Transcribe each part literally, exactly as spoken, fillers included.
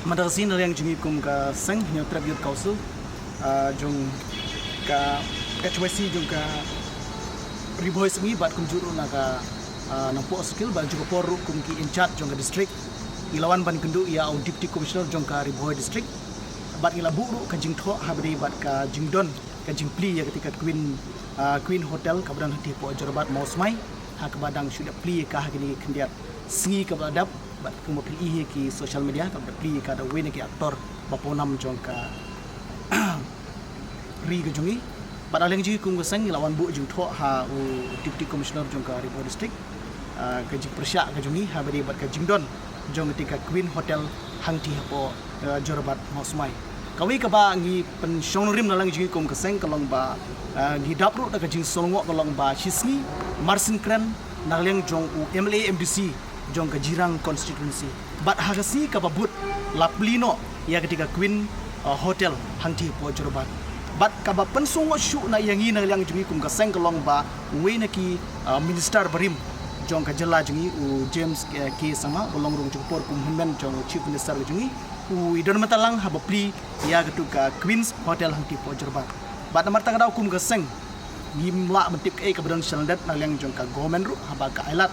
Mynta ka sngi na liang jong ngi kum ka seng Hynñiewtrep Youth Council, ah, jong ka H Y C jong ka Ri Bhoi Sepngi bad kumjuh ruh na ka, ah, Nongpoh Circle bad jong ka por ruh kum ki in charge jong ka district, ngi la wan ban kynduh ïa u Deputy Commissioner jong ka Ri Bhoi District bad ngi la buh ruh ka jingthoh ha ba dei bad ka jingdon ka jingplie ïa kata ka Queen, ah, Queen Hotel kaba don hangtei hapoh Jorabat Mawsmai, ha kaba dang shu dep plie ïa ka ha kine ki khyndiat sngi kaba la dep. Bad kumba phi i ha ki social media kaba dep plie ïa ka da uwei na ki actor ba pawnam jong ka ri ka jong ngi. Bad na liang jong ngi kum ka seng ngi la wan buh jingthoh ha u Deputy Commissioner jong ka Ri Bhoi District, ah, ka jingpyrshah ka jong ngi ha ba dei bad ka jingdon jong kata ka Queen Hotel hangtei hapoh, ah, Jorabat Mawsmai. Kawei kaba ngi pynshong nongrim na liang jong ngi kum ka seng ka long ba, ah, ngi dap ruh da ka jingsngewlyngngoh ka long ba shisngi mar syn kren na liang jong u M L A M D C jong ka Jirang constituency bad ha ka sngi kaba bud la plie noh ïa kata ka Queen, ah, Hotel hangtei hapoh Jorabat. Bad kaba pynsngewlyngngoh shuh na ïa ngi na liang jong ngi kum ka seng ka long ba uwei na ki, ah, minister barim jong ka jylla jong ngi u James, eh, K Sangma, ba long ruh jong ka por kum hynmen jong u Chief Minister ka jong ngi, u i don mynta lang ha ba plie ïa kata ka Queen's Hotel hangtei hapoh Jorabat. Bad namar kata ka daw kum ka seng ngim lah ban tip kaei kaba don shalyndet na liang jong ka government ruh haba ka ailad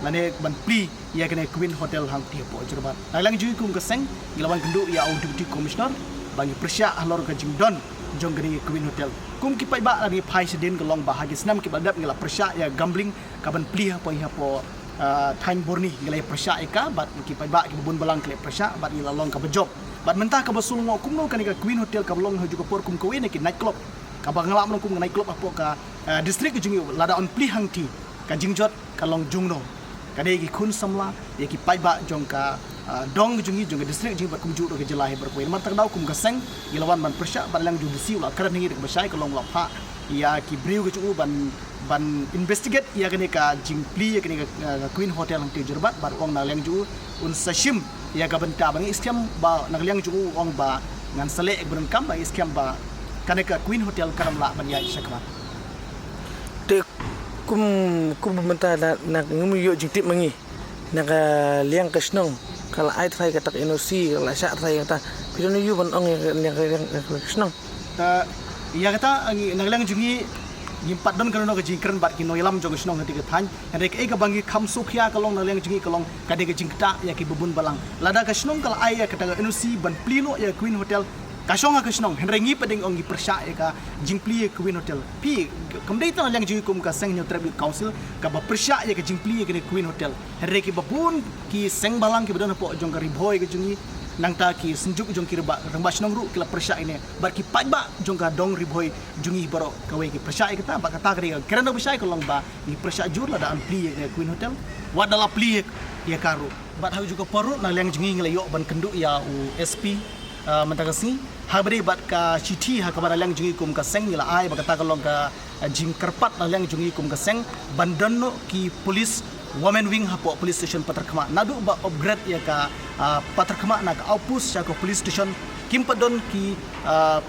lane ban plie ïa kane Queen Hotel hangtei hapoh Jorabat. Na liang jong ngi kum ka seng ngi la wan kynduh ïa u Deputy Commissioner ba ngi pyrshah halor ka jingdon jong kane Queen Hotel. Kum ki paidbah la ngi phai shadien ka long ba ha ki snem kiba la dep ngi la pyrshah ïa gambling kaban plie hapoh, hapoh, ah, thaiñ Burni, ngi la ïa pyrshah ïa ka bad ki paidbah kiba bun balang ki la ïa pyrshah bad ngi la long kaba jop. Bad mynta kaba sngewlyngngoh kumno kane ka Queen Hotel kaba long ha juh ka por kum kawei na ki night club kaba nga lah ban ong kum ka night club hapoh ka, ah, district ka jong ngi, lada yn plie hangtei ka jingjot ka long jongno. Ka dei ki khun samla ïa ki paidbah jong ka, ah, dong ka jong ngi, jong ka district jong ngi bad kumjuh ruh ka jylla hi baroh kawei. Namar kata ka daw kum ka seng ngi la wan ban pyrshah bad na liang jong u D C u la kren ha ngi da kaba shai ka long u la phah ïa ki briew ka jong u ban, ban investigate ïa kane ka jingplie ïa kane ka, ah, Queen Hotel hangtei Jorabat bad u ong na liang jong u un sa shim ïa ka bynta bad ngi skhem ba na liang jong u u ong ba ngan sa leh ïa ka bynta kam bad ngi skhem ba kane ka Queen Hotel kan ym lah ban ïaid shakhmat. Te kum, kum mynta na, na ngim ïoh jingtip ma ngi. Na ka liang ka shnong ka la ai trai kata ka N O C, ka la shah trai kata. Phi don ïa u ban ong ïa ka, ïa ka, ïa ka shnong. Ta, ïa kata, ngi, na ka liang jong ngi ngim pat don kano kano ka jingkren bad ki nongïalam jong ka shnong hangtei ka thaiñ. Hynrei kaei kaba ngi kham sngewkhia ka long na liang jong ngi ka long ka dei ka jingktah ïa kiba bun balang. Lada ka shnong ka la ai ïa kata ka N O C ban plie noh ïa Queen Hotel, ka shong ha ka shnong, hynrei ngi pat dang ong ngi pyrshah ïa ka jingplie ïa Queen Hotel. Phi, kam dei tang na liang jong ngi kum ka seng Hynñiewtrep Youth Council kaba pyrshah ïa ka jingplie ïa kane Queen Hotel. Hynrei kiba bun ki seng balang kiba don hapoh jong ka Ri Bhoi ka jong ngi, nangta ki synjuk jong ki rangbah, rangbah shnong ruh ki la pyrshah ïa kane. Bad ki paidbah jong ka dong Ri Bhoi jong ngi baroh kawei ki pyrshah ïa kata, bad kata ka dei ka kren da kaba shai ka long ba ngi pyrshah jur lada yn plie ïa Queen Hotel. Wat da la plie ïa ka ruh. Bad ha ka juh ka por ruh na liang jong ngi ngi la ïoh ban kynduh ïa u S P, ah, mynta ka sngi. Ha ba dei bad ka shithi ha kaba na liang jong ngi kum ka seng ngi la ai bad kata ka long ka, ah, jingkyrpad na liang jong ngi kum ka seng ban don noh ki police women wing hapoh police station Patharkhmah. Naduh ba upgrade ïa ka, ah, Patharkhmah na ka outpost sha ka police station kim pat don ki, ah,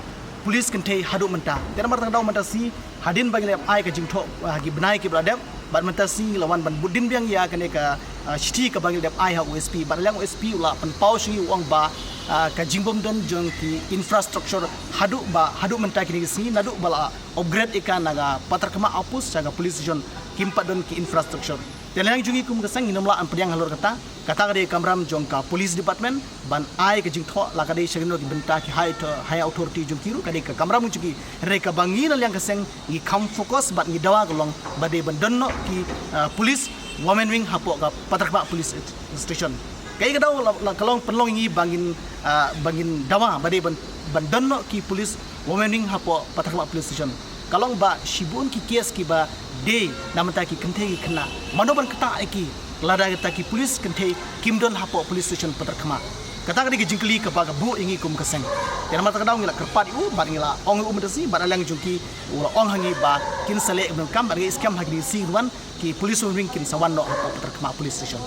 police kynthei haduh mynta. Te namar kata ka daw mynta sngi hadien ba ngi la ai ka jingthoh, ah, ha ki bnai kiba la dep bad mynta sngi ngi la wan ban bud dien biang ïa kane ka, ah, shithi kaba ngi la dep ai ha u S P. Bad na liang u S P u la pynpaw sha ngi u ong ba, ah, ka jingbym don jong ki infrastructure haduh ba, haduh mynta kine ki sngi naduh ba la upgrade ïa ka na ka Patharkhmah outpost sha ka police station kim pat don ki infrastructure. Te na liang jong ngi kum ka seng ngim lah ban pdiang halor kata. Kata ka dei ka kamram jong ka police department ban ai ka jingthoh la ka dei sha kino ki bynta ki high, high authority jong ki ruh ka dei ka kamram jong ki. Hynrei kaba ngi na liang ka seng ngi kham focus bad ngi dawa ka long ba dei ban don noh ki, ah, police women wing hapoh ka Patharkhmah police station. Kaei ka daw la, la ka long pynlong ngi ba ngin, ah, ba ngin dawa ba dei ban, ban don noh ki police women wing hapoh Patharkhmah police station. Ka long ba shibun ki case kiba dei na bynta ki kynthei ki khynnah, mano ban ktah ïa ki lada kita ki police kynthei kim don hapoh police station Patharkhmah? Kata ka dei ka jingkylli kaba ka buh ïa ngi kum ka seng. Te namar kata ka daw ngi la kyrpad ïa u bad ngi la ong ïa u mynta sngi bad na liang jong ki u la ong ha ngi ba kin sa leh ïa ka bynta kam bad ngi skhem ha kine ki sngi ki wan ki police women wing kin sa wan noh hapoh Patharkhmah police station.